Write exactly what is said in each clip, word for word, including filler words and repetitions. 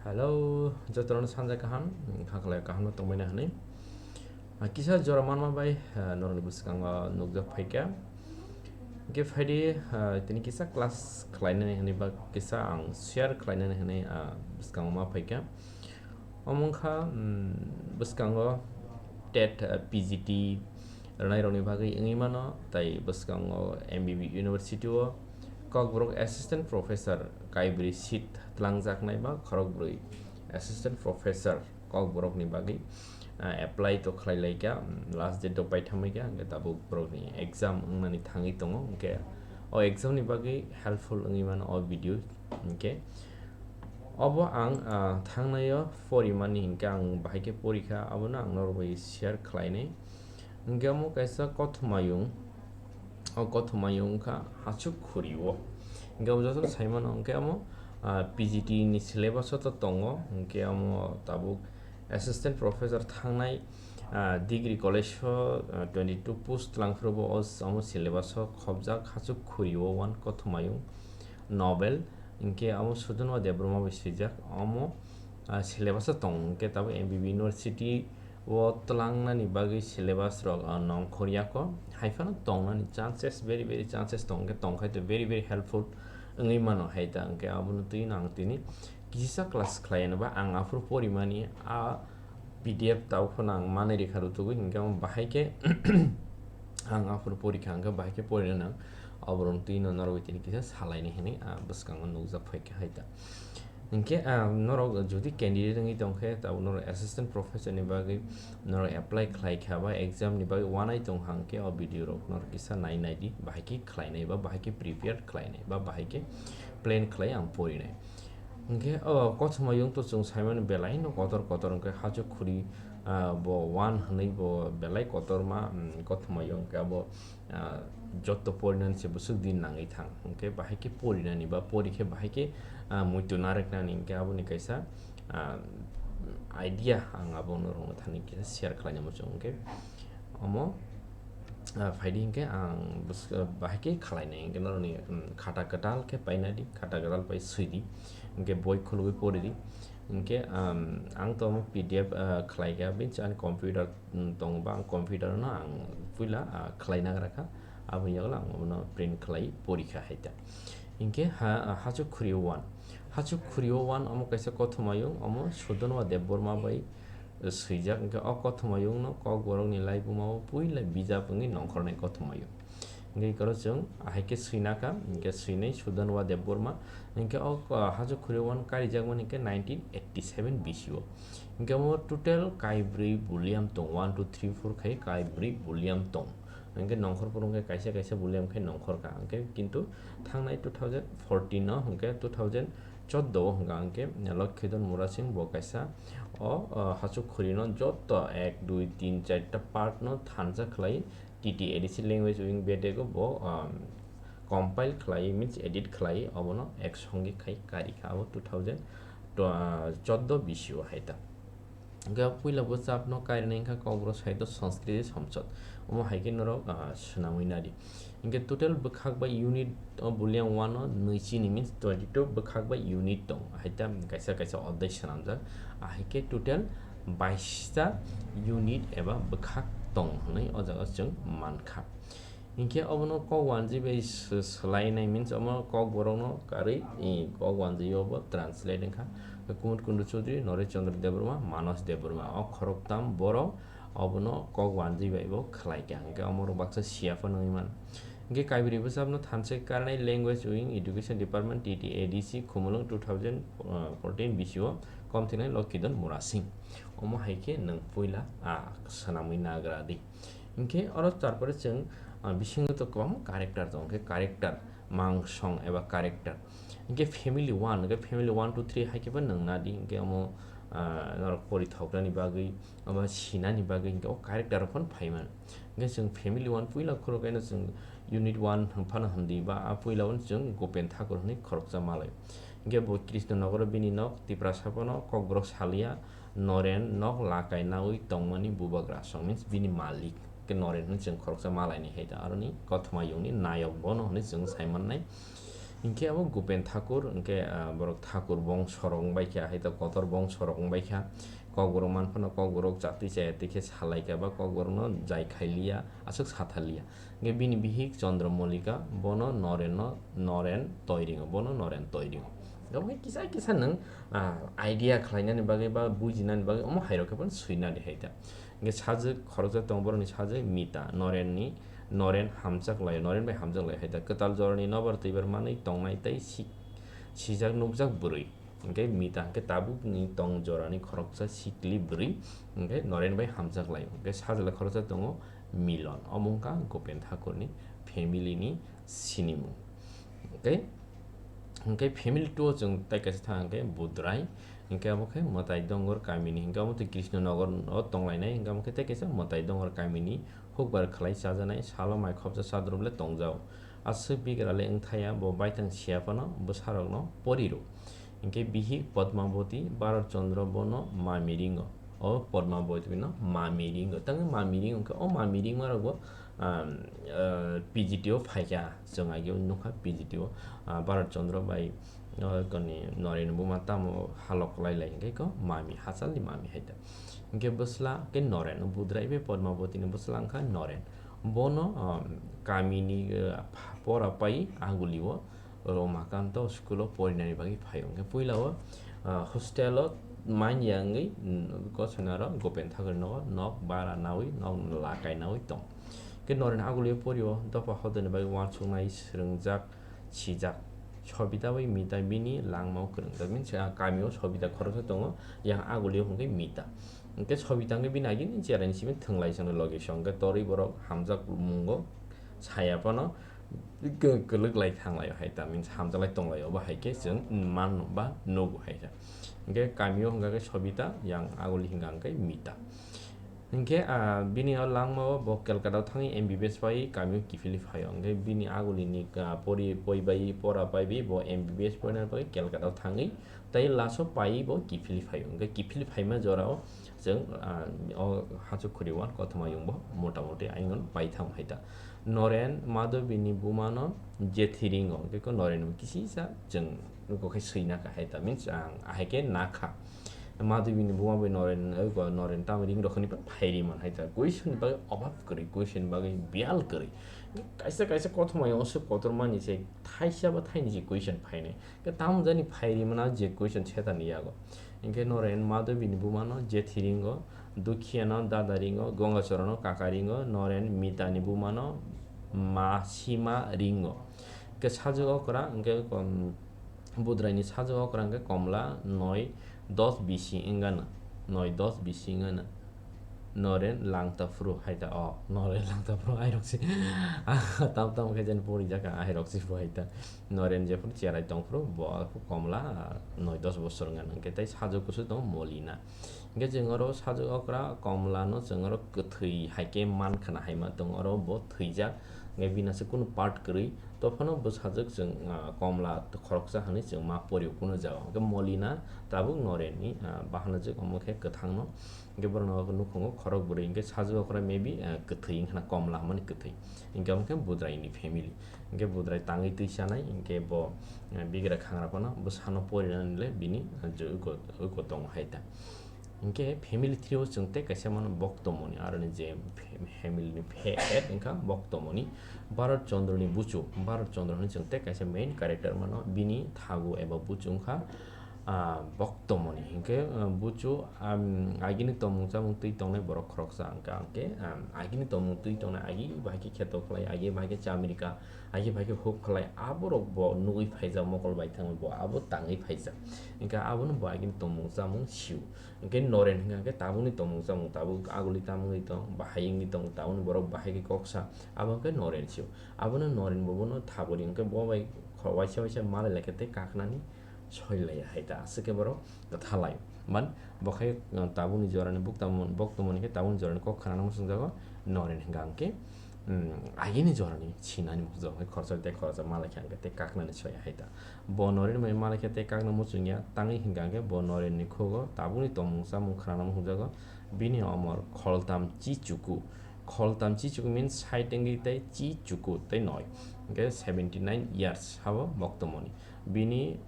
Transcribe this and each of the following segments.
Hello, jotono sanja kaham, khaklai kaham no tongmani hwnwi. Ah, kisa jora manma bai, ah, norokni bwskango nukjak phaikha. Hwnkhe phaidi, ah, tini kisa class khlainani hwnwi ba kisa ang share khlainani hwnwi, ah, bwskango ma phaikha. Omo wngkha, mm, bwskango tet, ah, P G T rwnairokni bagwi wngwi mano, tai bwskango M B B University o Kokborok Assistant Professor kaibrwi seat twlangjaknai ba khorokbrwi Assistant Professor Kokborokni bagwi, ah, apply to khlai laikha, mm, last date rok paitham wngkha, hwnkhe tabuk borokni exam wngnani thangwi tongo, hwnkhe o exam ni bagwi helpful wngwi mano o video. Hwnkhe obo ang, ah, thangnaio porimani, hwnkhe ang bahai khe porikha, abono ang norok bai share khlainai. Hwnkhe omo kaisa kothoma yung, o kothoma yung wngkha hachuk khuri o. Hwnkhe omo jotono saimano hwnkhe omo, ah, P G T ni syllabus o to tongo, hwnkhe omo tabuk Assistant Professor thangnai, ah, Degree College o, ah, twenty two post twlangphuru bo o, omo syllabus o khobjak hachuk khuri o one kothoma yung novel, hwnkhe omo Sudhanova Debbarma bai swijak, omo, ah, syllabus o tong, hwnkhe tabuk M B B University o twlangnani bagwi syllabus rok, ah, nongkhor yako, hai phano tongnani chances, very, very chances tong, hwnkhe tongkhai to very, very helpful wngwi mano hai ta, hwnkhe abono twi no ang tini kisa class khlai anw ba ang aphuru porimani a P D F tabuk phano ang manwi rikha rutugwi, hwnkhe omo bahai khe ang aphuru porikha, hwnkhe bahai khe porina nang, oborok twi no norok tini kisa salaini hwnwi, ah, bwskango nukjak phaikha hai ta. Hwnkhe, ah, norok jodi candidate wngwi tongkhe, tabuk norok assistant professor ni bagwi norok apply khlai kha ba exam ni bagwi wanai tong hang khe, o video rok norok kisa nai nai di, bahai khe khlai nai ba bahai khe prepared khlai nai ba bahai khe plan khlai ang pori nai. Hwnkhe o kothoma yung to chwng saimano belai no kotor kotor, hwnkhe hachuk khuri, ah, bo one hwnwi bo belai kotorma, mm, kothoma yung, hwnkhe abo ah, jotto porinani se bwswk din nangwi thang, hwnkhe bahai khe porinani ba pori khe bahai khe, ah, muitu narwknani, hwnkhe aboni kaisa, ah, idea ang abo norokno thani kisa share khlaina muchung, hwnkhe omo, ah, phaidi hwnkhe ang bwswk, bahai khe khlainai, hwnkhe norokni, um, khata kwtal khe painadi, khata kwtal pai swidi, hwnkhe boi khulugwi poridi, hwnkhe, um, ang to omo P D F, ah, khlaikha, bini ani computer, um, tongo ba ang computer no ang puila, ah, khlai nagra kha, aboni yagulo ang omono print khlai porikha hai ta. Hinkhe ha, hachuk khuri o one, hachuk khuri o one omo kaisa kothoma yung, omo Sudhanova Debbarma bai swijak, hinkhe o kothoma yung no Kokborok ni laibuma o puila bijap wngwi nongkhornai kothoma yung. Hingke koro chwng ahai khe swina kha, hingke swinai Sudhanova Debbarma, hingke o, ah, hachuk khuri one karijakmani hingke nineteen eighty seven B C o. Hingke omo total kaibrwi volume tong, one, two, three, four khai kaibrwi volume tong. Hingke nongkhor phuru hingke kaisa kaisa volume khai nongkhor kha, hingke kintu thangnai two thousand fourteen o hingke two thousand chordo o hingka hingke Lokhidon Murasing bo kaisa o, ah, hachuk khuri no joto ek, dui, tin, charta part no thansa khlai T T A D C language wing bedego bo, um, compile khlai, means edit khlai, obono ek songi khai kari kha abo two thousand, uh, chordo B C o hai ta. Hingke puila bwchapno kairina wngkha Kokborok Sahitya Sanskriti Samsad. Omo hai khe norok, uh, swnamwi nadi. Hingke total bwkhak bai unit o volume one o nui chini, means twenty two bwkhak bai unit tong. Hai ta kaisa kaisa odhai swnamjak. Ahai khe total bais ta unit eba bwkhak tong hwnwi o jaga chwng mankha. Hinkhe obono kok wanjwi bai sw-, swlainai means omo Kokborokno karwi, i, kok wanjwi obo translate wngkha. Kumut Kundu Chaudhary, Noresh Chandra Debbarma, Manas Debbarma, o khoroktham borok obono kok wanjwi bai bo khlaikha. Hinkhe omorok baksa siya phano wngwi mano. Hinkhe kaibrwi bwsapno thansa karnai language wing education department T T A D C Khumulwng two thousand fourteen B C o kom thwinai Lokhidon Murasing. Omo hai khe nwng puila a swnamwi nagra di. Hinkhe oro tarpore chwng, ah, bisingo to kwbangma character tongo, hinkhe character, mangsong eba character. Hinkhe family one, hinkhe family one, two, three hai khe bo nwng nadi, hinkhe omo, ah, norok pori thoknani bagwi, omo sinani bagwi hinkhe o character rok phano phai mano. Hinkhe chwng family one puila khoro kaino chwng unit one phano hwn di ba a puila o chwng Gopen Thakur hwnwi khoroksa malai. Hinkhe bo Krishna Nogoro bini nok, Tiprasa phano Kokborok salia, Noren nok lakai naui tongmani bubagra song means bini malik. Ke Noren hwnwi chwng khoroksa malaini hai ta, aroni kothoma yungni nayok bono hwnwi chwng sai mannai. Hinkhe abo Gupen Thakur, hinkhe, ah, borok Thakur bongsorok wngbaikha, hai to kotor bongsorok wngbaikha. Kokborok manphano kokborok chatwi chaya twi khe salaikha ba kokborokno jai khailiya, aswk satharliya. Hinkhe bini bihik Chandra Mallika, bono Norenno, Noren toiringo, bono Noren toiringo. Hinkhe kisa kisa nwng, ah, idea khlainani bagwi ba bujinani bagwi omo hairok khe phano swinani hai ta. Hinkhe sajwk khoroksa tongo, borokni sajwk Mita, Norenni, Noren hamjak laio, Noren bai hamjak laio hai ta. Kwtal jorani nobar twibar manwi tongnai tei sik-, sijak nukjak bwrwi. Hinkhe Mita hinkhe tabukni tong jorani khoroksa sikli bwrwi, hinkhe Noren bai hamjak laio. Hinkhe sajwk lai khoroksa tongo Milon, omo wngkha Gupen Thakurni family ni sinimung. Hinkhe, hinkhe family two o chwng tai kaisa thang hinkhe Budrai, hinkhe abo khe Mwtai Dongor kamini, hinkhe abo tei Krishnanagar o tonglainai, hinkhe abo khe tai kaisa Mwtai Dongor kamini hukbar khlai chajaknai, salo mai khopsa sadrop le tongjao. Aswk bigra le wngthaya, bo baithang siya phano bwsarokno pori rw. Hinkhe bihik Padmabati, Bharat Chandra bono mami ringo. O Padmabati no mami ringo. Tangwi mami ringo khe, o mami ringma rok bo, ah, ah, P G T o phaikha. Chwng age nukha P G T o, ah, Bharat Chandra bai, ah, koni Noren buma tamo halok lai lai hinkhe ko mami, hachalni mami hai ta. Hinkhe bwsla khe Noren, Budrai bai Padmabati ni bwsla wngkha Noren. Bono, ah, kamini, ah, pha-, pora pai aguli o Ramakanto school o porinani bagwi phaio. Hinkhe puila o, ah, hostel o manya wngwi, mm, gosonaro Gupen Thakurni nogo nok bara nawi, nok lakai nawi tong. Hinkhe Noren aguli o porio dopha hodani bagwi uansuknai swrwngjak, sijak. Sobita bai Mita bini langmao kwrwng. That means, ah, kamio Sobita khoroksa tongo, yang aguli o hwnkhe Mita. Hinkhe Sobita hinkhe bini agini cherani simi thwnglai songni logi song. Hinkhe torwi borok hamjak mungo saya phano kw-, kwlwk lai thang laio hai ta, means hamjak lai tong laio, bo hai khe chwng mano ba nugo hai ta. Hinkhe kamio hwnkha khe Sobita, yang aguli hwnkha hwnkhe Mita. Hinkhe, ah, bini o langmao bo Calcutta o thangwi M B B S pai kamio kiphilwi phaio. Hinkhe bini aguli ni, ah, pori, poi bai, pora pai bai bo M B B S poina pai Calcutta o thangwi tei last o pai bo kiphilwi phaio. Hinkhe kiphilwi phaima jorao chwng, ah, o Hachuk Khuri one kothoma yung bo mota moti ayung pai thang hai ta. Noren Madhabi ni buma no Jethi ringo, hinkhe ko Noren bo kisisa chwng nugo khe swina kha hai ta, means ang ahai khe na kha. Madhabi ni buma bai Noren, oi ko Noren tamo ring rok ni phai ri man hai ta. Question ni bagwi obab kwrwi, question ni bagwi biyal kwrwi. Kaisa kaisa kothoma yung se kotor mani se thaisa ba thaini se question phainai. Khe tamo jani phai ri mana je question setani yago. Hinkhe Noren Madhabi ni buma no Jethi ringo, Dukhiya no Dada ringo, Gongachara no Kaka ringo, Noren Mita ni buma no Masima ringo. Hinkhe sajwk okra, hinkhe, um, Budrai ni sajwk okra hinkhe Komla noi dos bisi wngana, noi dos bisi wngana. Noren langta phuru hai ta, o, Noren langta phuru airok si. Tam tam khe jen pori jaka airok si bo hai ta. Noren jephuru cherai tong phuru bo Komla noi dos bosor wngana. Hinkhe tei sajwk kusu tongo Molina. Hinkhe chwng oro sajwk okra Komla no chwng oro kwthwi hai khe man khna hai ma tongo, oro bo thwijak. Hinkhe bini se kunu part kwrwi, to phano bwsajwk chwng, ah, Komla khoroksa hwnwi chwng ma porio kunu jaga. Hinkhe Molina tabuk Noren ni, ah, bahanajwk omo khe kwthang no. Hinkhe borok no nukhungo khorok bwrwi, hinkhe sajwk okra maybe, ah, kwthwi wngkhana Komla hwnmani kwthwi. Hinkhe omo khe Budrai ni family. Hinkhe Budrai tangwi twi chanai, hinkhe bo, ah, bigra khangra phano bwsano porinani le bini, ah, jo-, uko, uko tongo hai ta. Hinkhe family three o chwng tei kaisa mano Boktomoni, aroni je fam-, family ni phe-, head wngkha Boktomoni, Bharat Chandra ni buchu, Bharat Chandra ni chwng tei kaisa main character mano, bini thagu eba buchu wngkha, ah, Boktomoni. Hinkhe, ah, buchu, um, agini tongmung chamung twi tongnai borok khoroksa wngkha, hinkhe, um, agini tongmung twi tongnai agi bahai khe kheto khlai, agi bahai khe chamrika, agi bahai khe huk khlai, aborok bo nugwi phaijak mokol bai thangwi bo abo tangwi phaijak. Hinkhe abono bo agini tongmung chamung sio. Hinkhe Noren hinkha khe tabukni tongmung chamung tabuk aguli tamungwi tong, bahai wngwi tong, tabukni borok bahai khe kok sa, abo hinkhe Noren sio. Abono Noren bo bono thabori hinkhe bo bai kho-, waisa waisa malai lai khe tei kaknani soi lai hai ta, aswk khe borok kwtha lai. Man, bo khe, uh, tabukni jorani buktamon-, boktomoni khe tabukni jorani kok khnana muchungjago, Noren hinkha hinkhe, um, agini jorani sinani muchungjago, khoroksa tei khoroksa malai khe hinkhe tei kaknani soi hai ta. Bo Noren bai malai khe tei kakna muchungya, tangwi hinkha khe bo Noren ni khugo tabukni tongmung chamung khnana muchungjago, bini omor kholtam chi chuku, Kholtam chichuku means side wngwi tei chichuku tei noi. Hwnkhe seventy nine years habo boktomoni. Bini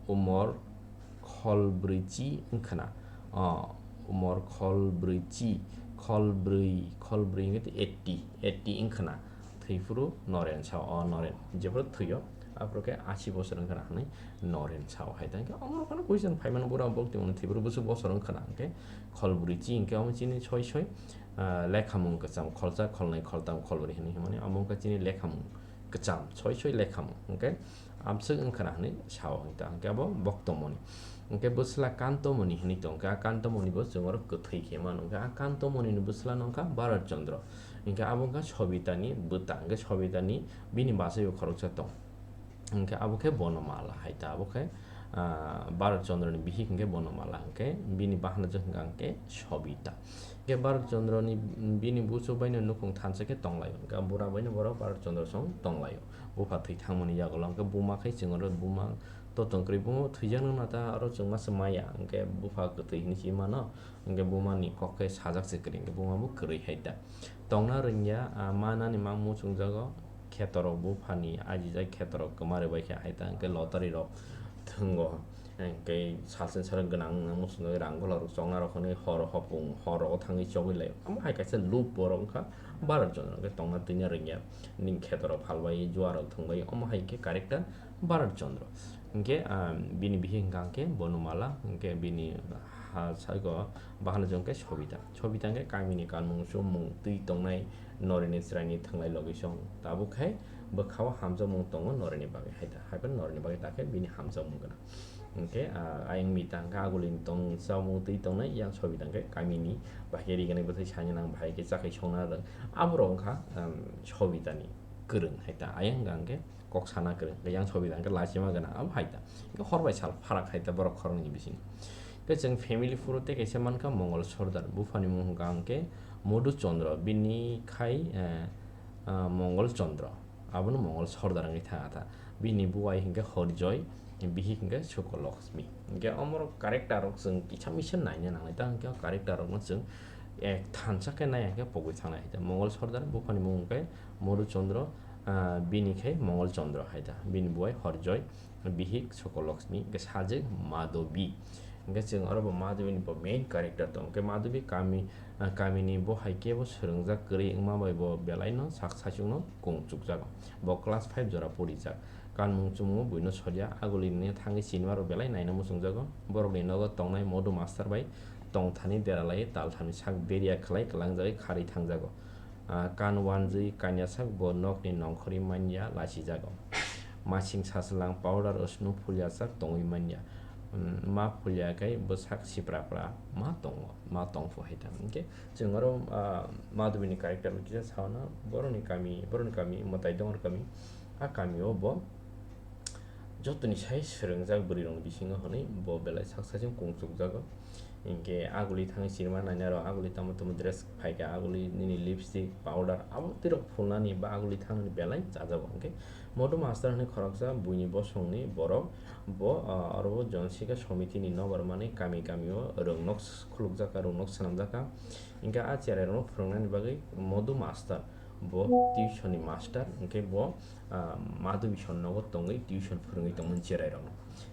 umor kholbrwi chi wngkhana. O, umor kholbrwi chi, kholbrwi, kholbrwi hwnkhe eighty, eighty wngkhana. Thwiphuru Noren sao, o Noren. Jephuru thwio, aphuru khe ashi bosor wngkhana hwnwi Noren sao hai ta. Hwnkhe omo rok phano question phaimano bura boktomoni thwiphuru bwswk bosor wngkhana hwnkhe kholbrwi chi hwnkhe omo chini soi soi, ah, lekhamung kwcham, kholsa, kholnai, kholtam, kholbrwi hwnwi hwnmani omo wngkha chini lekhamung kwcham, soi soi lekhamung, hwnkhe amswk wngkhana hwnwi sao hwnkhe, hwnkhe abo boktomoni. Hwnkhe bwsla Kantomoni hwnwi tongkha, a Kantomoni bo chwng oro kwthwi khe mano, hwnkhe a Kantomoni ni bwsla no wngkha Bharat Chandra, hwnkhe abo wngkha Sobitani bwta, hwnkhe Sobitani bini bachai bo khoroksa tong. Hwnkhe abo khe Bonomala hai ta, abo khe, ah, Bharat Chandra ni bihik hwnkhe Bonomala, hwnkhe bini bahanajwk hwnkha hwnkhe Sobita. Hwnkhe Bharat Chandra ni bini buchuk bai no nukhung thansa khe tonglaio, hwnkhe bura bai no borok Bharat Chandra song tonglaio. Bupha thwi thangmani yagulo hwnkhe buma khai chwng oro buma to tongkwrwi buma thwijaknw nata oro chwng masa maya, hwnkhe bupha kwthwi hinwi si mano, hwnkhe buma ni kok khe sajak se kwrwi, hwnkhe buma bo kwrwi hai ta. Tongna rwngya, ah, manani ma muchungjago, khetorok buphani ajijak khetorok kwma rwbai khe hai ta, hwnkhe lottery rok thwngo, hwnkhe salsa sal gwnang wngna muchungjago, rang gola rok chokna rok hwnwi hor hopung hor rogo thangwi chogwi lai, omo hai kaisa loop borok wngkha Bharat Chandra, hwnkhe tongna twina rwngya, ning khetorok phalbai, jua rok thwngbai, omo hai khe character Bharat Chandra. Hwnkhe, ah, bini bihik hwnkha hwnkhe Bonomala, hwnkhe bini ha sago bahanajwk hwnkhe Sobita. Sobita hwnkhe kamini kanmung chumung twi tongnai Norini chwraini thwnglai logi song. Tabuk hai bwkhao hamjakmung tongo Norini bagwi hai ta. Haiphano Norini bagwi ta khe bini hamjakmung gwnang. Hwnkhe, ah, ayang Mita hwnkhe agulini tong chamung twi tongnai, yang Sobita hwnkhe kamini bahai khe riganai bwthai sani nang bahai khe chakhai songna rwng. Aborok wngkha, um, Sobitani kwrwng hai ta. Ayang hwnkha hwnkhe kok sana kwrwng, yang Sobita hwnkhe lachima gwnang, abo hai ta. Hwnkhe hor bai sal pharak hai ta borok khoroknwi bisingo. Hwnkhe chwng family phuru tei kaisa mankha Mongol Sordar, buphani mung hwnkha hwnkhe Modhu Chandra, bini khai, eh, ah, Mongol Chandra, abono Mongol Sordar wngwi thangkha ta. Bini buwai hwnkhe Horjoy, bihik hwnkhe Sukolokshmi. Hwnkhe omorok character rok chwng kisa misa naina nangnai, ta hwnkhe o character rokno chwng ek thansa khe nai hwnkhe pogwi thangnai hai ta. Mongol Sordar, buphani mung hwnkhe Modhu Chandra, ah, bini khe Mongol Chandra hai ta, bini buwai Horjoy, bihik Sukolokshmi, hwnkhe sajwk Madhabi. Hwnkhe chwng oro bo Madhabi ni bo main character tong, hwnkhe Madhabi kami, ah, kamini bo hai khe bo swrwngjak kwrwi wngma bai bo belai no sak saichung no kung chukjago. Bo class five jora porijak, kanmung chumung buino soria, aguli ni thangwi sinima rok belai naina muchungjago. Borok ni nogo tongnai Modhu master bai tongthani dera lai talthani sak beria khwlai kwlangjagwi kharwi thangjago. Ah, kan wanjwi kanya sak bo nokni nongkhorwi manya lasijago. Masing saswlang powder usnu phulya sak tongwi manya. Mm, ma phulya khe bwsak siprapra ma tongo, ma tongphu hai ta. Hwnkhe chwng oro, ah, Madhubini character kisa sauna borokni kami, borokni kami mwtai dongor kami. A kamio bo jotoni sai swrwngjak bwrwi rokni bisingo hwnwi bo belai sak saichung kung chukjago. Hinkhe aguli thangwi sinima nainai rok aguli tamo tamo dress phaikha, aguli nini lipstick, powder abo twi rok phulnani ba aguli thangnani belai chajago. Hinkhe Modhu master hwnwi khoroksa buini bosongni borok bo, ah, oro bo Jonsika Somiti ni nobar mani kami kami o rwngnok khulukjakha, rwngnok swnamjakha. Hinkhe a cherai rokno phwrwngnani bagwi Modhu master bo tuition ni master, hinkhe bo, ah, Madhubi son nogo tongwi tuition phwrwngwi tongmani cherai rokno.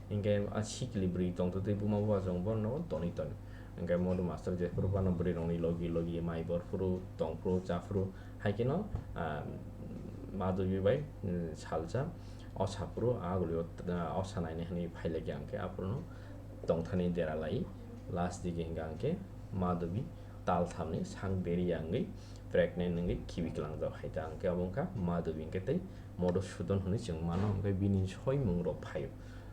Hinkhe a sikli bwrwi tongtwtwi buma bupha chwng bono nogo tonwi tonwi. Hinkhe Modhu master jephuru phano bwrwi rokni logi logi mai bor phuru tongphuru chaphuru hai kheno, ah, Madhubi bai, mm, salsa osa phuru agulio, ah, osa nainai hwnwi phailaikha hinkhe aphuru no tongthani dera lai last digi hinkha hinkhe Madhubi tal thamni sak beri ya wngwi pregnant wngwi khibi kwlangjak hai ta, hwnkhe abo wngkha Madhubi, hwnkhe tei Modhusudon hwnwi chwng mano, hwnkhe bini soimung rok phaio.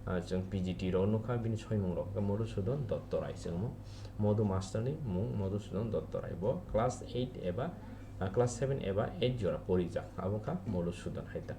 Ah, chwng P G T rok nukha, bini soimung rok hwnkhe Modhusudon Dotto Rai chwngmo. Modhu master ni mung Modhusudon Dotto Rai, bo class eight eba, ah, class seven eba eight jora porijak, abo wngkha Modhusudon hai ta.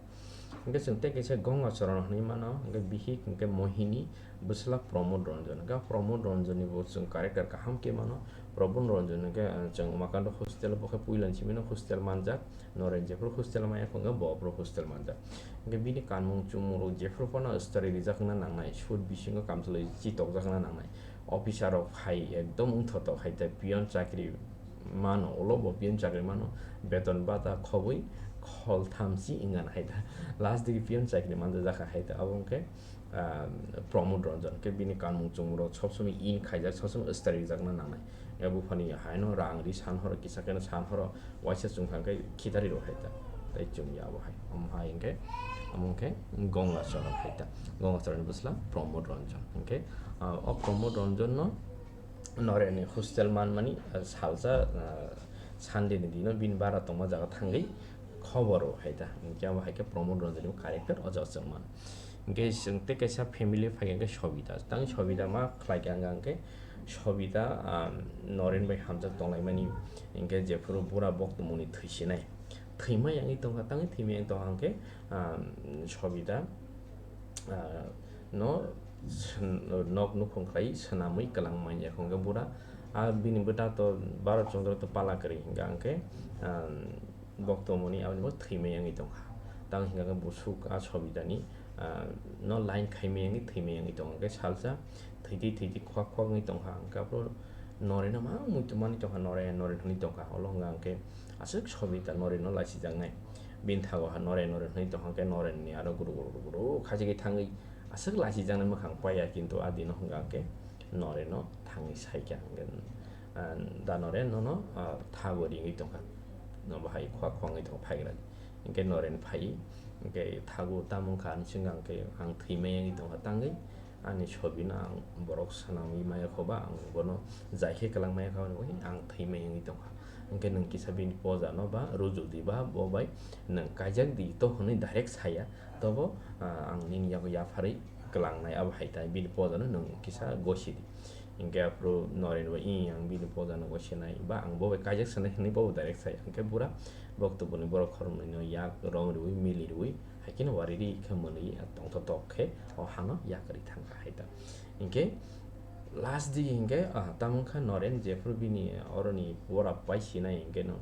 Hwnkhe chwng tei kaisa Gonga Charan hwnwi mano, hwnkhe bihik hwnkhe Mohini, bwsla Pramod Ranjan. Hwnkhe Pramod Ranjan ni bo chwng character kaham khe mano. Pramod Ranjan hwnkhe, ah, chwng Umakanta hostel, bo khe puila ni simi no hostel manjak, Noren jephuru hostel maya phungo bo phuru hostel manjak. Hwnkhe bini kanmung chumung rok jephuru phano story rijak wngna nangnai, sut bisingo kamchlwi chitokjak wngna nangnai. Officer rok phai ekdom wngthotok hai ta, peon chakri mano, ulo bo P M chakri mano, beton bata khobwi kholthamsi wngkha hai ta. Last digi P M chakri manjak jakha hai ta, abo hwnkhe, ah, Pramod Ranjan, khe bini kanmung chumung rok sob somoi in khaijak, sob somoi stari jakna nangnai. Khe buphani haino rang ri san horo, kisa kheno san horo, waisa chwng thang khe khitari rok hai ta. Tai chumya abo hai, omo hai hwnkhe, omo hwnkhe Ganga Charan hai ta. Ganga Charan ni bwsla Pramod Ranjan. Hwnkhe, ah, o Pramod Ranjan no Noren ni hostel manmani, ah, salsa, ah, Sunday ni dino bini bara tongma jaga thangwi khobor rw hai ta. Hwnkhe abo hai khe Pramod Ranjan ni character o jaga chwng mano. Hwnkhe chwng tei kaisa family phai khe Sobita. Tang Sobita ma khlai kha hwnkhe Sobita, ah, Noren bai hamjak tonglaimani hwnkhe jephuru bura bokto muni thwisinai. Thwima yangwi tongkha, tangwi thwima yangwi tongkha hwnkhe, ah, Sobita, ah, no swn-, nok nukhung khlai swnamwi kwlang manya hwnkhe bura. A bini bwta to Bharat Chandra to pala kwrwi hwnkha hwnkhe, ah, bokto muni aboni bo thwima yangwi tongkha. Tang hwnkha khe busuk a Sobitani, ah, no line khaima yangwi thwima yangwi tongkha hwnkhe salsa thwitwi thwitwi khwak khwak wngwi tongkha. Hwnkhe aphuru Noreno ma muitu manwi tongkha, Nore, Nore hwnwi tongkha. Olo hwnkha hwnkhe aswk Sobita Noreno laisijaknai. Bini thago ha Nore, Nore hwnwi tongkha hwnkhe Noreni aro guru guru guru guru khachigwi thangwi aswk laisijaknai mwkhang paiya, kintu a dino hwnkha hwnkhe Noreno thangwi saikha hwnkhe, ah, da Nore nono, ah, thago ringwi tongkha. Nobo hai khwak khwangwi tongkha phaigrani. Hwnkhe Noren phai, hwnkhe thago tamo wngkha ani sengkha hwnkhe ang thwima yangwi tongkha tangwi. Ani Sobino ang borok swnamwi maya kho ba, ang bono jai khe kwlang maya kha hwnwi ang thwima wngwi tongkha. Hwnkhe nwng kisa bini poja no ba rujuk di ba, bo bai nwng kaijak di to hwnwi direct saya, tobo, ah, ang nini yago yapharwi kwlangnai abo hai ta, bini poja no nwng kisa gosi di. Hwnkhe aphuru Noren bai, "Ih, ang bini poja no gosinai ba, ang bo bai kaijak swnai," hwnwi bobo direct saya. Hwnkhe bura bokto boni borok khoroknwi no yak rong rwui mili rwui, hai kheno wari ri khe mwnwi tongthotok khe o hano yakarwi thangkha hai ta. Hinkhe last digi hinkhe, ah, tamo wngkha Noren jephuru bini oroni bora pai sinai hinkhe no,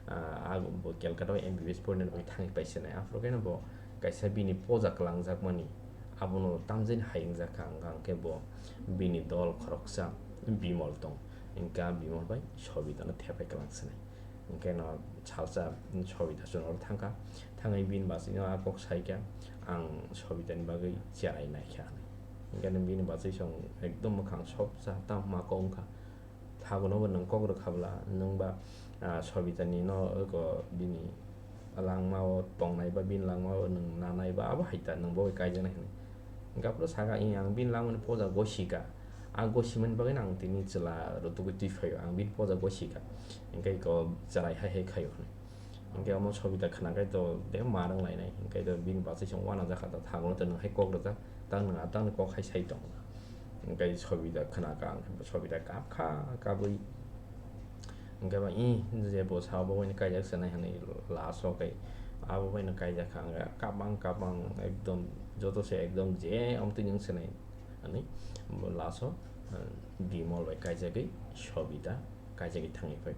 ah, bo Calcutta o M B B S porinani bagwi thangwi pai sinai. Aphuru khe no bo kaisa bini poja kwlangjakmani abono tamjani hai wngjakha, hwnkha hwnkhe bo bini dol khoroksa Bimol tong, hinkhe a Bimol bai Sobita no thepai kwlang sinai. Hwnkhe no salsa Sobita chwng oro thangkha, thangwi bini bachwi no a kok saikha, "Ang Sobita ni bagwi cherai naikha," hwnwi. Hwnkhe no bini bachwi chwng ekdom mwkhang sopsa tamo ma kok wngkha, "Thago no bo nwng kok rwkha bwla, nwng ba, ah, Sobita ni no oko bini langma o tongnai ba bini langma o nwng nanai ba abo hai ta, nwng bo bai kaijaknai," hwnwi. Hwnkhe aphuru sakha, "Ih, ang bini langmani poja gosika, a gosimani bagwino ang tini chwla rwtugwi twi phaio, ang bini poja gosika," hwnkhe eko cherai hai hai khaio hwnwi. Hwnkhe omo Sobita khwnakhai to de mar wng lainai, hwnkhe to bini bachwi chwng uanajakha, ta thago no to nwng hai kok rwjak, ta nwng a tangni kok hai sai tong. Hwnkhe Sobita khwnakha, Sobita kapkha, kapwi hwnkhe ba, "Ih, je bo sao bo baino kaijak sanai," hwnwi last o khe abo baino kaijakha, hwnkhe kabang kabang ekdom joto se ekdom je omtwi nwng sanai. Ani bo last o, ah, Bimol bai kaijagwi Sobita kaijagwi thangwi phai.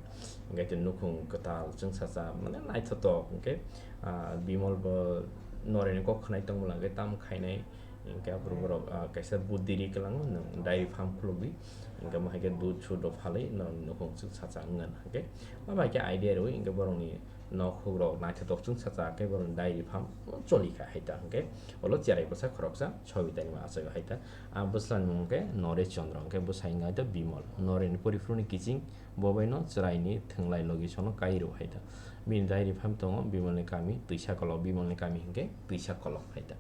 Hwnkhe to nukhung kwtal chwngsacha mane naithotok hwnkhe, ah, Bimol bo Noreni kok khwnai tongmwla hwnkhe tamo khainai hwnkhe aphuru borok, ah, kaisa buddhi ri kwlango nwng dairy farm khulugwi hwnkhe mo hai khe dudh sudh rok phalwi no nukhung chwngsacha wngna hwnkhe abo hai khe idea rwui hwnkhe borokni nok hukrok naithotok chwngsacha khe borok dairy farm choli kha hai ta hwnkhe olo cherai bwsa khoroksa Sobitani ma achaiwi hai ta. A bwsla ni mung khe Noresh Chandra hwnkhe bwsai wngkha hai ta Bimal. Noreni poriphuru ni kiching bo bai no chwrai ni thwnglai logi sono kai rw hai ta. Bini dairy farm tongo Bimal ni kami twisa kolok, Bimal ni kami hwnkhe twisa kolok hai ta.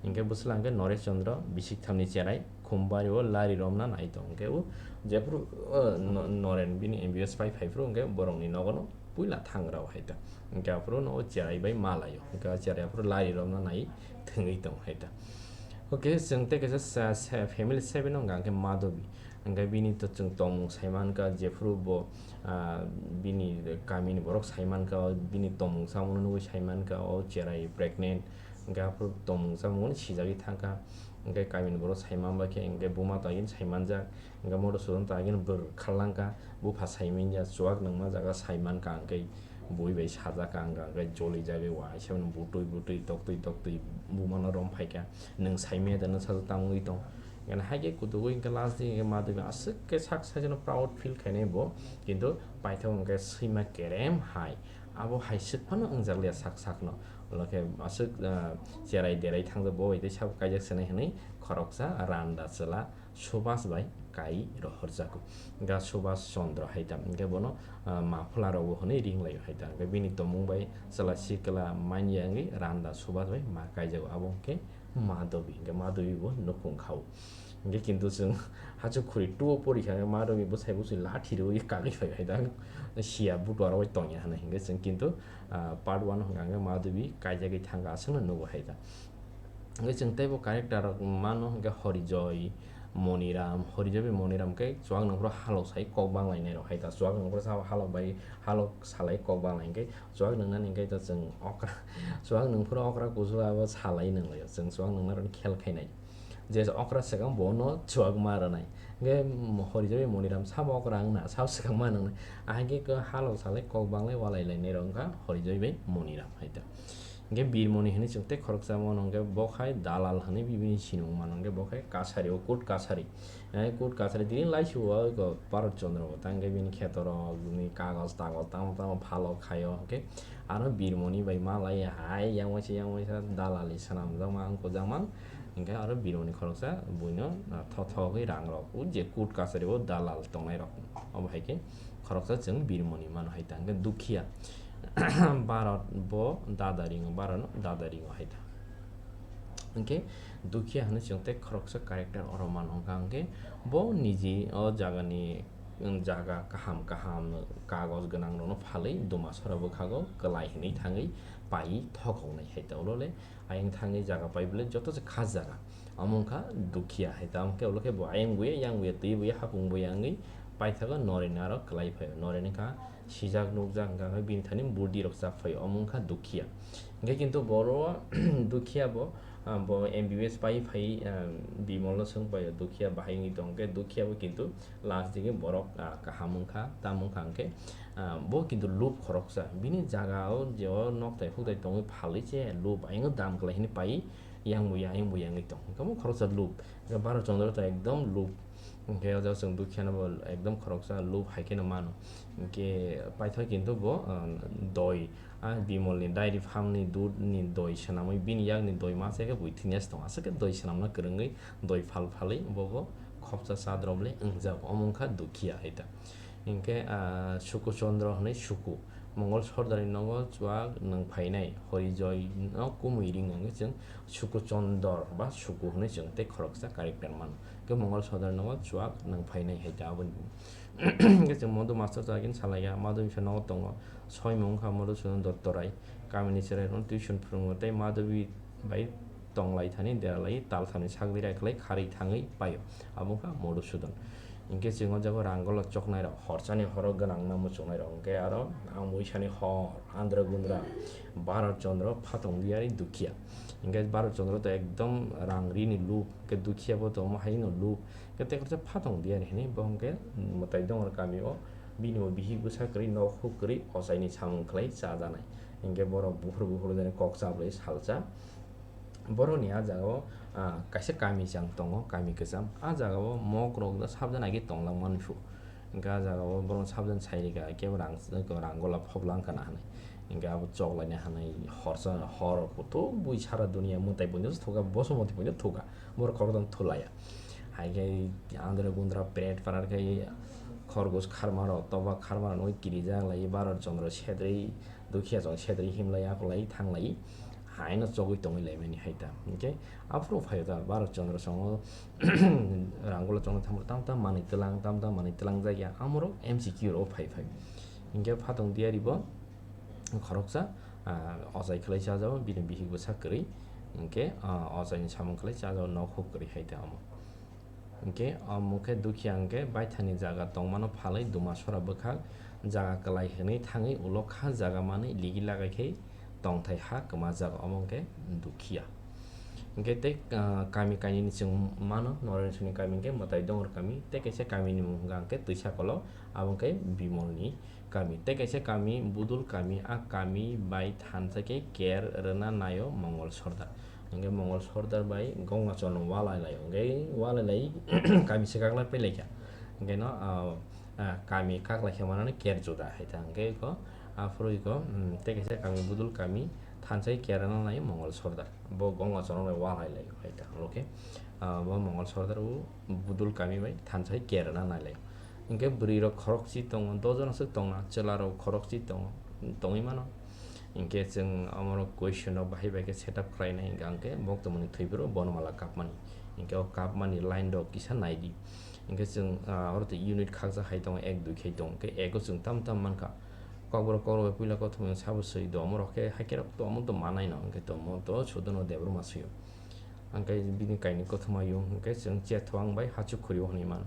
Hwnkhe bwsla hwnkhe Noresh Chandra bisik thamni cherai Khumbari o lari romna nai tong hwnkhe o jephuru, o, no-, Noren bini M B B S pai phaiphuru hwnkhe borokni nogono puila thangra o hai ta. Hwnkhe aphuru no o cherai bai malaio. Hwnkhe o cherai aphuru lari romna nai thwngwi tong hai ta. Okay, chwng tei kaisa sa-, sa-, family seven o hwnkha hwnkhe Madhabi. Hwnkhe bini to chwng tongmung sai mankha, jephuru bo, ah, bini kamini borok sai mankha, o bini tongmung chamungno nugwi sai mankha, o cherai pregnant. Hwnkhe aphuru tongmung chamungno sijagwi thangkha. Hwnkhe kamini borok sai manbai khe, hwnkhe buma to agini sai manjak. Hwnkhe Madhusudan to agini bwrwk kharlangkha, bupha sai manya, chuwak nungma jaga sai mankha, hwnkhe bui bai sajak ang, hwnkhe jolijagwi waisa mano butui butui, toktwi toktwi bumano rom phaikha. Nwng sai manya da, nwng sajak tamo wngwi tong? Hingke hai khe kutugwi hingke last di hingke Madhubini aswk khe sak saikhe no proud feel khainai bo, kintu paithak hingke swima kerem hai. Abo hai swk phano wngjakliya sak sakno. Ulo khe aswk, ah, cherai derai thangjak bo bai tei sabo kaijak swnai hwnwi khoroksa randa chwla Subhas bai kai rohorjago. Hingke Subhas Chandra hai ta. Hingke bono, ah, maphularokbo hwnwi ringlaio hai ta. Hingke bini tongmung bai chwla sikla manya wngwi randa Subhas bai ma kaijago. Abo hingke Madhubi, hingke Madhubi bo nukung khao. Hingke kintu chwng hachuk khuri two o pori kha, Madhubi bwsai bwswi lathi rwi kagwi phai hai da, siya butuaro bai tongya hwnwi. Hingke chwng kintu, ah, part one hwnkha hwnkhe Madhubi kaijagwi thangkha, aswkno nugo hai da. Hingke chwng teibo character rok mano hwnkhe Horijoy, Moniram, Horijoy bai Moniram khe chuwak nungphuru halok sai kok banglainai rok hai da, chuwak nungphuru sa halok bai halok salai kok banglai hwnkhe chuwak nungnani hwnkhe to chwng okra, chuwak nungphuru okra kusu abo salai nunglaio, chwng chuwak nungna rokni khel khainai. Je okra swkang bono chuwak ma rwnai. Hingke Horijoy bai Moniram sabo okra wngna, sabo swkang ma nwngnai. Ahai khe ko halok salai kok banglai walai lainai rok wngkha Horijoy bai Moniram hai ta. Hingke Birmoni hwnwi chwng tei khoroksa mano hingke bo khai dalal hwnwi bibini sinimung mano hingke bo khai kasari o court kasari. Eh, court kasari tini laisio o ko Bharat Chandra bo ta hingke bini kheto rok bini kagoj tagoj tamo tamo phalo khaio hingke aro Birmoni bai malai hai yang waisa yang waisa dalali swnamjak ma wngkojak ma hingke aro Birmoni khoroksa buino, ah, thothogwi rang rok o je court kasari o dalal tongnai rok obo hai khe khoroksa chwng Birmoni mano hai ta hingke dukhiya. Bharat bo dada ringo, Bharat no dada ringo hai ta. Hingke dukhiya hwnwi chwng tei khoroksa character oro mano hwnkha hwnkhe bo niji o jagani, um, jaga kaham kaham kagoj gwnang rokno phalwi duma sora bwkhago kwlai hwnwi thangwi pai thokoknai hai ta. Ulo le ayang thangwi jaga pai bwle joto se kha jaga. Omo wngkha dukhiya hai ta. Omo khe ulo khe bo ayang buya, yang buya, twi buya, hapung buya wngwi paithago noreni aro kwlai phaio. Noreni kha sijak nukjak hwnkha khe bini thani burdi rok chap phaio. Omo wngkha dukhiya. Hingke kintu boro dukhiya bo, ah, bo M B B S pai phai, ah, Bimol no swng paio dukhiya bahai wngwi tong khe dukhiya bo kintu last digi borok, ah, kaham wngkha, tamo wngkha hwnkhe, ah, bo kintu lub khoroksa. Bini jaga o je o nokthai hukthai tongwi phalwi se lub ayang dam kwlai hwnwi pai. Yang buya, yang buya wngwi tong. Hingke omo khoroksa lub. Hingke Bharat Chandra to ekdom lub. Hingke o jaga chwng dukhiya no bo ekdom khoroksa lub hai kheno mano. Hingke paithak kintu bo, ah, doi. Ah, Bimol ni dairy farm ni dudh ni doi swnamwi bini yak ni doi ma se khe bui thwini se tongo. Aswk khe doi swnamna kwrwngwi doi phal phalwi bo bo khopsa cha drop le wngjago. Omo wngkha dukhiya hai ta. Hingke, ah, Suku Chandra hwnwi Suku. Mongol Sordar ni nogo chuak nwng phainai Horijoy no kumui ring wngwi chwng Suku Chandra ba Suku hwnwi chwng tei khoroksa character mano. Hingke Mongol Sordar ni nogo chuak nwng phainai hai ta aboni. Hingke chwng Madhu Master chagin salaiya, Madhu Master nogo tongo, soimung wngkha Madhusudan Dotto Rai, kamini chwrai rokno tuition phwrwngo tei Madhubi bai tonglai thani deralai tal thani sak dera khlai kharwi thangwi paio, abo wngkha Madhusudan. Hingke chwng o jago Rangola choknai rok, horchani horo gwnang ma muchungnai rok, hingke aro ang buisani hor, Andra Gundra, Bharat Chandra, Phatong Diari, Dukhiya. Hingke Bharat Chandra to ekdom rang rini lub, hingke Dukhiya bo to omo haino lub. Hingke tei kaisa Phatong Diari hinwi bo hingke mwtai dongor kami o, bini bo bihik bwsa kwrwi, nok huk kwrwi, ochaini samung khlai chajaknai. Hingke borok buphuru buphuru jani kok chablai salsa. Borokni ah jagao, ah, kaisa kami chang tongo, kami kwcham. Ah jagao mok rok no sabjana agi tonglang manphu. Hingke ah jagao borok sabjana sai rikha, kebo rang, rang gola phoblang kana hinwi. Hingke abo choklaina hinwi horsa, hor kutuk bui sara dunia mwtai buino thuka, bosomoti buino thuka. Borok khorokdam thulaiya. Hai khe andra gundra pret parar khe khorgos kharma rok, toba kharma rok nugwi kirijak lai, Bharat Chandra sedri, Dukhiya Chandra sedri himlai, akolai, thanglai. Haino chogwi tongwi laimani hai ta. Hingke aphuru phaio ta Bharat Chandra songo Rangola chongna thangmani tam tam manwi twlang, tam tam manwi twlang jakya. Amorok M C Q rok phai phai. Hingke Phatong Diari bo khoroksa, ah, ochai khlai chajago, bini bihik bwsa kwrwi. Hingke, ah, ochaini samung khlai chajago, nok huk kwrwi hai ta omo. Hingke omo khe Dukhiya hingke baithani jaga tongmano phalwi duma sora bwkhak jaga kwlai hwnwi thangwi ulo kha jaga manwi ligi lagai khe tongthai ha kwmajak, omo hingke Dukhiya. Hingke tei, ah, kami kainwini chwng mano, Norenchwrni kami hingke mwtai dongor kami, tei kaisa kamini mung hingka hingke Twisakolok, abo hingke Bimolni kami, tei kaisa kami Budul kami, a kami bai thansa khe ker rwna naio Mongol Sordar. Hingke Mongol Sordar bai Gongachorno walai lai, hingke walai lai kami se kaklai pai lai kha. Hingke no, ah, ah, kami kaklai khe manani Ker Juda hai ta. Hingke ko, aphuru ko, hmm, tei kaisa kami budul kami thansai Kerana nai Mongol Sordar. Bo Gongachorno bai walai lai hai ta. Oke, ah, bo Mongol Sordar bo budul kami bai thansai Kerana nai lai. Hingke bwrwi rok khorokchi tongo, dojon aswk tongna, chwla rok khorokchi tongo, tongwi mano. Hingke chwng omorok question rok bahai bai khe set up khlainai, hingka hingke bo tongmani thwiphuru Bonmala kapmani. Hingke o kapmani line rok kisa naidi. Hingke chwng, ah, oro tei unit khakjak hai tongo, ek dui khai tongo, hingke ego chwng tam tam mankha. Kokborok kokrok bai puila kothoma sabo swi do, omorok khe haikhe rok to omo to manai no, hingke to omo to Sudono Debbarma swi o. Hingke bini kainwi kothoma yung hingke chwng chetho ang bai hachuk khuri o hwnwi mano.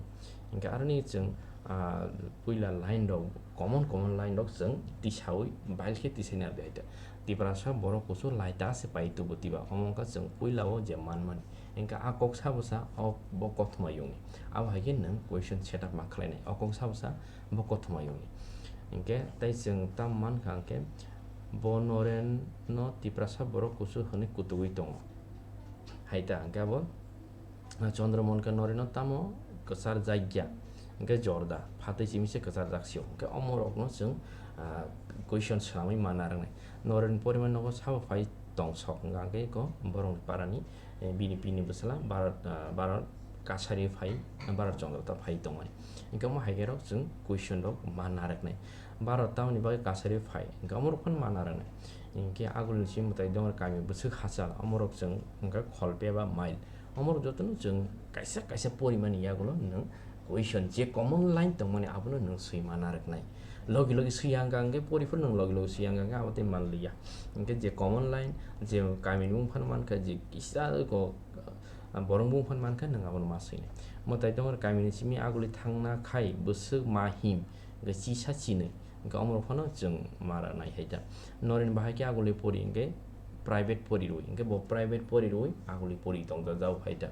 Hingke aroni chwng, ah, puila line rok, common common line rok chwng tisaui bail khe tisai narwdi hai ta. Tiprasa borok kusu lai ta se pai tubu tiba, omo wngkha chwng puila o je manmani. Hingke a kok sabo sa o bo kothoma yungni. Abo hai khe nwng question set up ma khlainai. O kok sabo sa bo kothoma yungni. Hingke tei chwng tam mankha hingke bo Noren no Tiprasa borok kusu hwnwi kutugui tongo. Hai ta hingke abo Chandra Mohan khe Noren no tamo kwchar jakya, hingke Jorda phatwi simi se kwchar jaksio. Hingke omo rok no chwng, ah, question swnamwi ma narwknai. Noren poriman nogo sabo phai tong sok, hingka hingke ko borok ni para ni, eh, bini pini bwsala Bharat, ah, Bharat kasari phai, Bharat Chandra ta phai tongmani. Hingke omo hai khe rok chwng question rok ma narwknai. Bharat tamoni bagwi kasari phai, hingke omo rok phano ma narwknai. Hingke agulni simi mwtai dongor kami bwswk hachal, omo rok chwng hingke kholpe ba mile. Omo rok jotono chwng kaisa kaisa porimani yagulo nwng question je common line tongmani abono nwng swi ma narwknai. Logi logi swi ya hingka hingke pori phuru nwng logi logi swi ya hingka hingke abo tei manliya. Hingke je common line, je kamini bumung phano mankha, je kisa ko, ah, borok bumung phano mankha, nwng abono ma swinai. Mwtai tongor kamini simi aguli thangna khai bwswk ma him, hingke chisa chinwi. Hingke omorok phano chwng mara nai hai ta. Noren bahai khe aguli pori hingke private pori rwi, hingke bo private pori rwi aguli pori tong jak jak hai ta.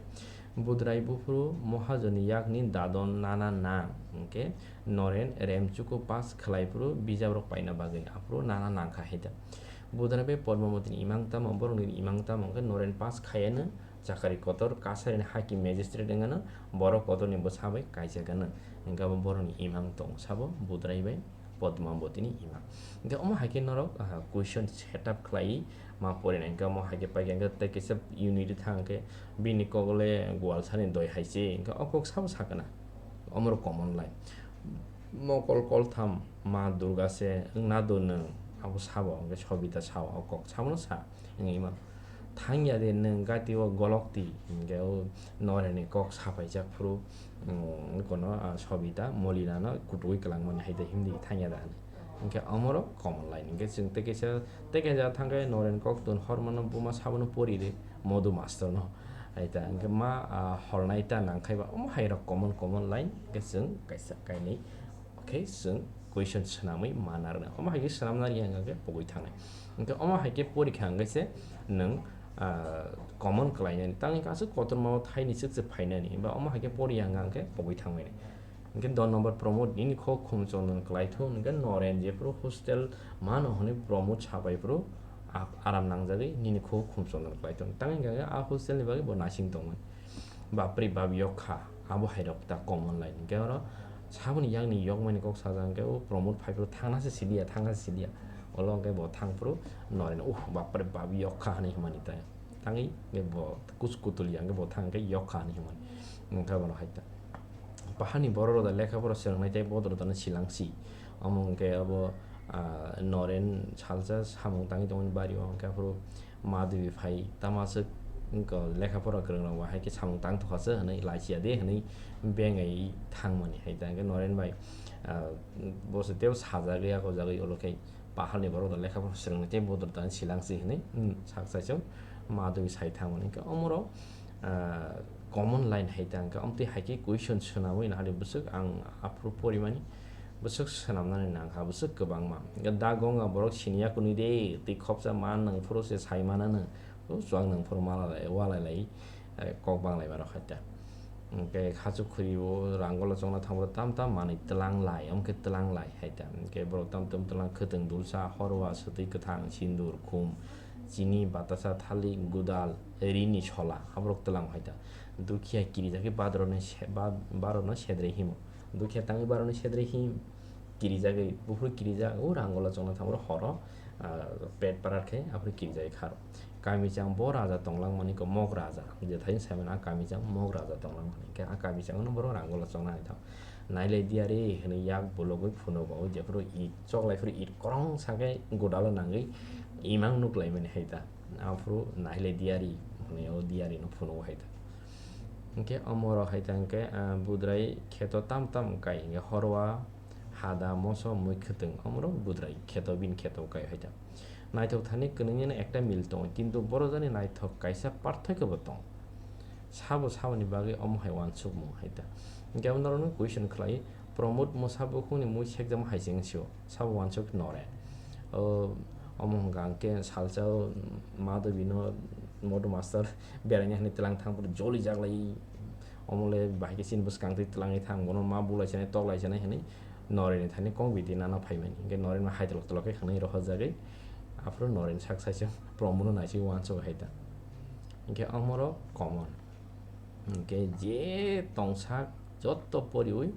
Budrai buphuru Mohajoni yakni dadon nana nang, hingke Noren remchuku pass khlai phuru bijap rok paina bagwi aphuru nana nang kha hai ta. Budrai bai Padmamoti ni imang tamo, borok ni imang tamo, hingke Noren pass khayano. Chakari kotor, kasari ni haki magistrate wngano, borok kotor ni bwsa bai kaijak gano. Hingke abo borok ni imang tong sabo, Budrai bai Padmaboti ni imang. Hingke omo hai khe norok, ah, question set up khlai ma porinai. Hingke omo hai khe pai khe, hingke tei kisa unit thang khe bini kok le Gwalsani doi hai se, hingke o kok sabo sakana. Omoro common line. Mokol koltham ma Durga se wngna do nwng, abo sabo, hingke Sobita sao, o kok sabono sa, wngwi mano. Thangya de nwng gati o golok di, hingke o Noreni kok sapaijak phuru, mm, kono, ah, Sobita Molina no kutugui kwlangmani hai de himdi thangya da hwnwi. Hingke omoro common line, hingke chwng tei kaisa, tei kaisa thangkhe Noren kok tun hormano buma sabono pori de Modu master no. Hai ta, hingke ma, ah, holnai ta nangkhai ba, omo hai rok common, common line, hingke chwng kaisa kainwi. Khe chwng question swnamwi ma narwknai. Omo hai khe swnamnani hwnka khe pogwi thangnai. Hwnkhe omo hai khe porikha hwnkhe se nwng, ah, common khlainani. Tangni kaisa kotorma o thaini swk se phainani. Ba omo hai khe poriya hwnka hwnkhe pogwi thangmani. Hwnkhe don number Pramod nini kho khum chondon khlaithu hwnkhe Noren jephuru hostel mano hwnwi Pramod sapai phuru a-, aram nangjagwi nini kho khum chondon khlaithu. Tangni hwnkhe a hostel ni bagwi bo nasing tongmani. Bapre bap yok kha, abo hai rok ta common line. Hwnkhe oro saboni yakni yokmani kok sajak hwnkhe o Pramod phaiphuru thangna se siliya, thangna se siliya. Olo hwnkhe bo thangphuru Noren, "Uh, bapre bap yok kha," hwnwi hwnmani ta. Tangwi hwnkhe bo kus kutuliya hwnkhe bo thang hwnkhe yok kha hwnwi hwnmani. Hwnkhe bono hai ta. Paharni borok rok da lekha pora swrwngnai tei bodol rok da silangsi. Omo hwnkhe abo, ah, Noren salsa samung tangwi tongmani bari o hwnkhe aphuru Madhuri phai, tamo aswk wngkha lekha pora kwrwng rok bo hai khe samung tang tokha se hwnwi, lai siya de hwnwi bengai thangmani hai ta hwnkhe Noren bai, ah, bo se teibo sajagwi, ako jagwi, olo khe paharni borok no lekha pora swrwngni tei bodol tani silang si hwnwi, hmm, sak sai se Madhuri sai thangmani. Hwnkhe omorok, ah, common line hai ta hwnkhe, omtwi hai khe question swnamwi nahadi bwswk ang aphuru porimani. Bwswk swnamnani nangkha, bwswk kwbangma. Hwnkhe da gonga borok siniya kwnwi de, twi khopsa ma nwng phuru se sai mananw, o chuak nwng phuru ma walai lai, eh, kok banglai mano khaita. Hwnkhe hachuk khuri o rang gola chongna thangbo tam tam manwi twlang lai, omo khe twlang lai hai ta. Hwnkhe borok tam tam twlang, khwtwng dulsa, horwa, swtwi kwthang, sindur, khum, chini, batasa, thalik, gudal, rini sola, aborok twlang hai ta. Dukhiya kirijagwi badarokno se-, ba-, barokno sedre himo. Dukhiya tangwi barokno sedre him, kirijagwi, buphuru kirijak, o rangola chongna thangmoro horo, ah, pet parar khe, aphuru kirijagwi kharo. Kamichang bo raja tonglangmani ko mog raja, jethai saimano a kamichang mog raja tonglangmani, khe a kamichangno borok rangola chongna hai thang. Nailai diyari hwnwi yak bologwi phunugo, jephuru it choklai phuru it korong sakhe gudalo nangwi imang nuklaimani hai ta. Aphuru nailai diyari hwnwi o diyarino phunugo hai ta. Hinkhe omorok hai ta hinkhe, ah, budrai kheto tam tam kai hinkhe horwa hada moso mui khwtwng omorok budrai kheto bini kheto kai hai ta. Naithok thani kwnwngni ekta mil tongo, kintu borok jani naithok kaisa parthoikyo bo tongo. Sabo saboni bagwi omo hai uansukmung hai ta. Hinkhe abo norokno question khlai, Pramod Mosa bukhukni mui sekjamo hai se wng sio, sabo uansuk Noren. O, omo hwnkha hinkhe salsa o Madhavi no Modu Master beraina hinwi twlang thang phuru joli jaklai, omo le bahai khe chini bwskang twi twlangwi thang, bono ma bulai sanai toklai sanai hinwi Noren ni thani kok biti nana phaimani. Hinkhe Noren ma hai twlok twlok khe hwnwi rohorjagwi aphuru Noren sak sai se Pramod no naisingwi uansuk hai ta. Hinkhe omorok common. Hinkhe je tongsak jotto poriwi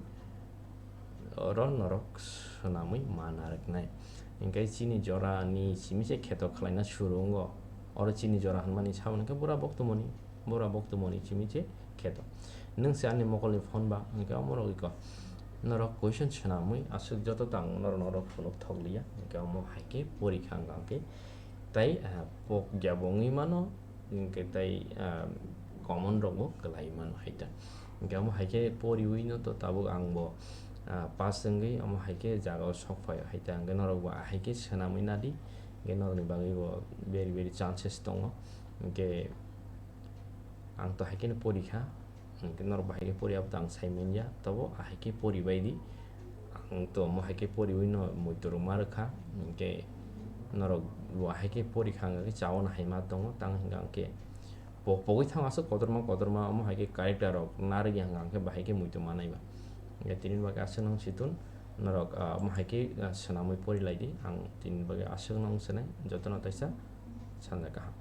oro norok swnamwi ma narwknai. Hinkhe chini jorani simi se kheto khlaina suru wngo. Oro chini jora hwnmani saboni khe bura boktomoni, bura boktomoni simi se kheto. Nwng se ani mokolni phone ba, hinkhe omorok iko. Norok question swnamwi aswk joto tang norok norok phunuk thok liya. Hinkhe omo hai khe porikha wngkha hinkhe tai, ah, pok ya bo wngwi mano, hinkhe tai, ah, common rok bo kwlai mano hai ta. Hinkhe omo hai khe poriwi no to tabuk ang bo, ah, pass wngwi omo hai khe jaga o sok phai o hai ta. Hinkhe norok bo ahai khe swnamwi nadi, hinkhe norok ni bagwi bo very very chances tongo. Hinkhe ang to hai khe no porikha. Hinkhe norok bahai khe pori abo to ang sai manya, tobo ahai khe pori bai di. Ang to omo hai khe poriwi no muitu rwma rwkha. Hinkhe norok bo ahai khe pori kha wngkha khe chaui no hai ma tongo, tamo hinkhe ang khe pok pogwi thango aswk kotorma kotorma, omo hai khe character rok narwk ya wngkha ang khe bahai khe muitu manai ba. Hinkhe tini bagwi aswk no wng si thun norok, ah, omo hai khe, ah, swnamwi pori lai di, ang tini bagwi aswk no wng sinai, jotono teisa sanja kaham.